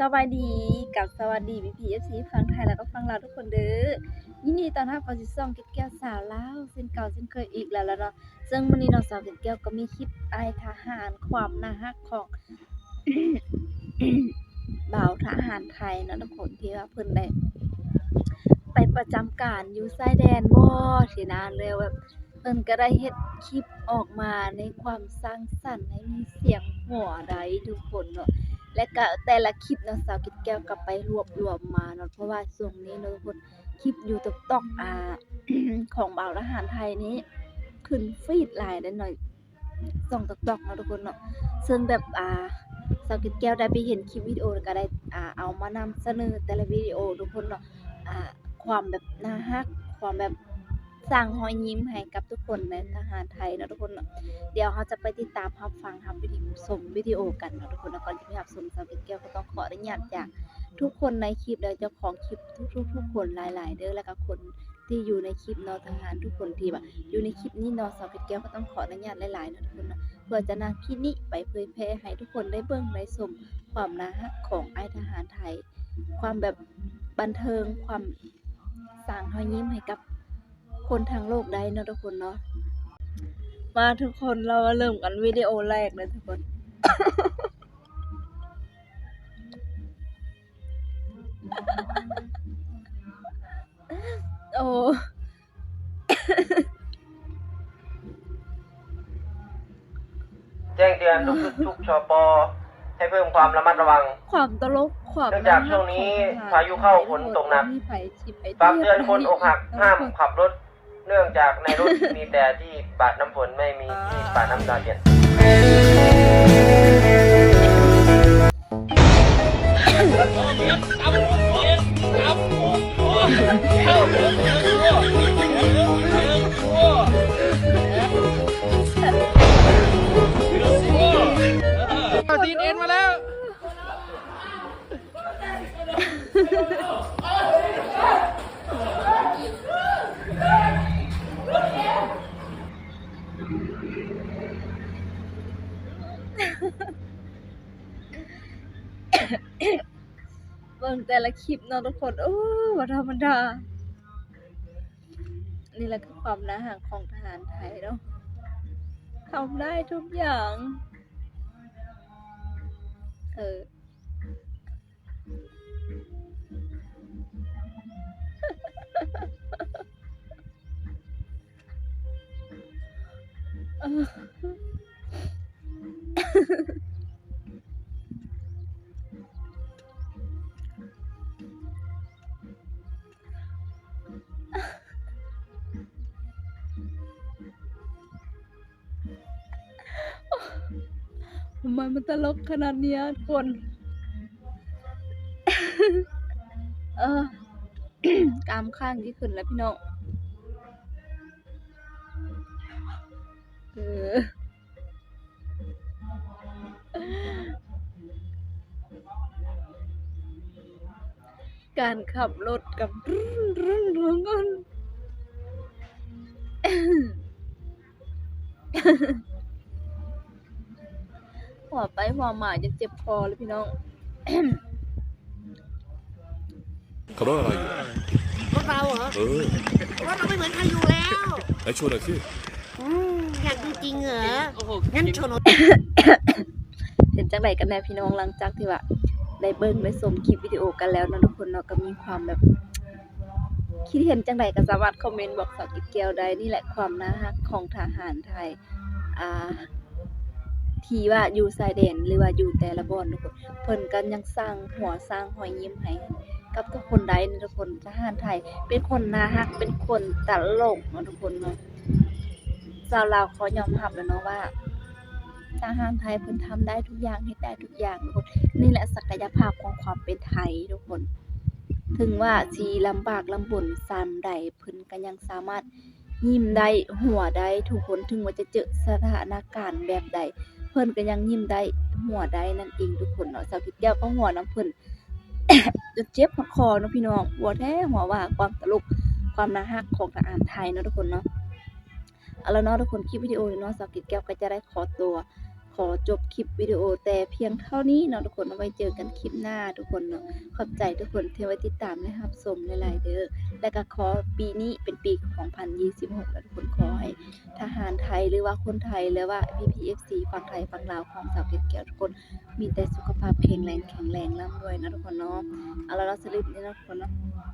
ສະບາຍດີ ກັບສະຫວັດດີພີ່ໆ ເອັຟຊີ ຝັ່ງໄທ ແລ້ວກໍຝັ່ງລາວທຸກຄົນເດີ້. ຍິນດີຕ້ອນຮັບເຂົ້າສູ່ຊ່ອງເກັດແກ້ວສາວລາວ ເຊັ່ນເກົ່າເຊັ່ນເຄີຍອີກແລ້ວລະເນາະ. ເຊິ່ງມື້ນີ້ເນາະ ສາວເກັດແກ້ວກໍມີຄລິບອ້າຍທະຫານ ຄວາມໜ້າຮັກຂອງ ບ່າວທະຫານໄທເນາະທຸກຄົນ ທີ່ວ່າເພິ່ນໄດ້ໄປປະຈຳການຢູ່ຊາຍແດນບໍຊີ້ນະ ແລ້ວແບບ ເພິ່ນກໍໄດ້ເຮັດຄລິບອອກມາໃນຄວາມສ້າງສັນ ໃຫ້ມີສຽງຫົວໄດ້ທຸກຄົນເນາະ. ແລະກະແຕ່ລະຄລິບເນາະ ສາວເກັດແກ້ວກໍໄປລວບລວມມາເນາະ ເພາະວ່າຊ່ວງນີ້ເນາະທຸກຄົນ ຄລິບຢູ່ຕິກຕັອກ ອ່າ ຂອງບ່າວທະຫານໄທນີ້ຂຶ້ນຟີດຫຼາຍເດ້ເນາະ ຊ່ອງຕິກຕັອກເນາະທຸກຄົນເນາະ. ເຊິ່ງແບບ ອ່າ ສາວເກັດແກ້ວໄດ້ໄປເຫັນຄລິບວິດີໂອ ແລ້ວກໍໄດ້ ອ່າ ເອົາມານຳສະເໜີແຕ່ລະວິດີໂອທຸກຄົນເນາະ ອ່າ ຄວາມແບບໜ້າຮັກ ຄວາມແບບ ສ້າງຮອຍຍິ້ມໃຫ້ກັບທຸກຄົນໃນທະຫານໄທເນາະທຸກຄົນເນາະ. ດຽວເຮົາຈະໄປຕິດຕາມຮັບຟັງ ຮັບວິດີໂອ ຊົມວິດີໂອກັນເນາະທຸກຄົນເນາະ. ກ່ອນຈະໄປຮັບຊົມ ສາວເກັດແກ້ວກໍຕ້ອງຂໍອະນຸຍາດຈາກທຸກຄົນໃນຄລິບ ແລະເຈົ້າຂອງຄລິບທຸກໆຄົນຫຼາຍໆເດີ້ ແລະກະຄົນທີ່ຢູ່ໃນຄລິບເນາະ ທະຫານທຸກຄົນທີ່ວ່າຢູ່ໃນຄລິບນີ້ເນາະ. ສາວເກັດແກ້ວກໍຕ້ອງຂໍອະນຸຍາດຫຼາຍໆເນາະທຸກຄົນເນາະ ເພື່ອຈະນຳຄລິບນີ້ໄປເຜີຍແຜ່ໃຫ້ທຸກຄົນໄດ້ເບິ່ງໄດ້ຊົມຄວາມໜ້າຮັກຂອງອ້າຍທະຫານໄທ ຄວາມແບບບັນເທີງ ຄວາມສ້າງຮອຍຍິ້ມໃຫ້ກັບຄົນທັງໂລກໄດ້ເນາະທຸກຄົນເນາະ. ມາທຸກຄົນ ເຮົາມາເລີ່ມກັນວິດີໂອແລກເລີຍທຸກຄົນ. ໂອ້ ແຈ້ງເຕືອນທຸກໆ ທຸກ ຊປ ໃຫ້ເພີ່ມຄວາມລະມັດລະວັງ ຄວາມຕະຫຼົກ ຄວາມ ເນື່ອງຈາກຊ່ວງນີ້ພາຍຸເຂົ້າ ຝົນຕົກໜັກ. ຝາກເຕືອນຄົນອົກຫັກ ຫ້າມຂັບລົດ ເນື່ອງຈາກໃນລົດມີແຕ່ທີ່ປະນ້ຳຝົນ ໄມ່ມີທີ່ປະນ້ຳຕາທຽນ. ເອົາ ຊີເອັນ ມາແລ້ວ. ເບິ່ງແຕ່ລະຄລິບເນາະທຸກຄົນ ໂອ້ ບໍ່ທຳມະດາ. ນີ້ແຫຼະຄືຄວາມໜ້າຮັກຂອງທະຫານໄທເນາະ ທຳໄດ້ທຸກຢ່າງ ເອີ. ທຳໄມມັນຕະຫຼົກຂະໜາດນີ້ອະທຸກຄົນ? ເອີ ກ້າມຂ້າງຊິຂຶ້ນແລ້ວພີ່ນ້ອງ ເອີ. ການຂັບລົດກັບ ຫົວໄປຫົວມາຈົນເຈັບຄໍເລີຍພີ່ນ້ອງ. ขับรถอะไรอยู่? รถเราเหรอ? เออ รถเราไม่เหมือนใครอยู่แล้ว ไหนโชว์หน่อยสิ อืม อยากดูจริงเหรอ? โอ้โห งั้นโชว์รถ เป็นจั่งใดกันแน่พี่น้อง หลังจากที่ว่าได้เบิ่งได้ชมคลิปวิดีโอกันแล้วเนาะทุกคนเนาะ ก็มีความแบบ คิดเห็นจั่งใดก็สามารถคอมเมนต์บอกสาวเกดแก้วได้ นี่แหละความน่าฮักของทหารไทย อ่า ທີ່ວ່າຢູ່ຊາຍແດນ ຫຼືວ່າຢູ່ແຕ່ລະບ່ອນທຸກຄົນ ເພິ່ນກໍຍັງສ້າງຫົວສ້າງຮອຍຍິ້ມໃຫ້ກັບທຸກຄົນໄດ້ເນາະທຸກຄົນ. ທະຫານໄທເປັນຄົນໜ້າຮັກ ເປັນຄົນຕະຫຼົກເນາະທຸກຄົນເນາະ. ຊາວລາວຂໍຍອມຮັບແລ້ວເນາະວ່າ ທະຫານໄທເພິ່ນທຳໄດ້ທຸກຢ່າງ ເຮັດໄດ້ທຸກຢ່າງທຸກຄົນ. ນີ້ແຫຼະສັກກະຍະພາບຂອງຄວາມເປັນໄທທຸກຄົນ. ເຖິງວ່າຊິລຳບາກລຳບົນສ່ຳໃດ ເພິ່ນກໍຍັງສາມາດ ຍິ້ມໄດ້ ຫົວໄດ້ທຸກຄົນ ເຖິງວ່າຈະເຈີສະຖານະການແບບໃດ ເພິ່ນກໍຍັງຍິ້ມໄດ້ ຫົວໄດ້ນັ້ນເອງທຸກຄົນເນາະ. ສາວເກດແກ້ວກໍຫົວນຳເພິ່ນ ຈົນເຈັບຮອດຄໍເນາະພີ່ນ້ອງ ຫົວແທ້ຫົວວ່າ ຄວາມຕະຫຼົກ ຄວາມໜ້າຮັກຂອງທະຫານໄທເນາະທຸກຄົນເນາະ. ເອົາລະເນາະທຸກຄົນ ຄລິບວິດີໂອນີ້ເນາະ ສາວເກດແກ້ວກໍຈະໄດ້ຂໍຕົວ ຂໍຈົບຄລິບວິດີໂອແຕ່ພຽງເທົ່ານີ້ເນາະທຸກຄົນເນາະ, ໄວ້ເຈີກັນຄລິບໜ້າທຸກຄົນເນາະ. ຂອບໃຈທຸກຄົນທີ່ໄວ້ຕິດຕາມ ແລະ ຮັບຊົມຫຼາຍໆເດີ. ແລະກະຂໍປີນີ້ເປັນປີສອງພັນຊາວຫົກແລ້ວທຸກຄົນ, ຂໍໃຫ້ທະຫານໄທ ຫຼືວ່າຄົນໄທ ຫຼືວ່າພີ່ໆເອັຟຊີຝັ່ງໄທຝັ່ງລາວຂອງສາວເກັດແກ້ວທຸກຄົນ ມີແຕ່ສຸຂະພາບແຂງແຮງແຂງແຮງ ລ່ຳລວຍເນາະທຸກຄົນເນາະ. ເອົາລະເນາະ ສະຫຼຸບນີ້ເນາະທຸກຄົນເນາະ.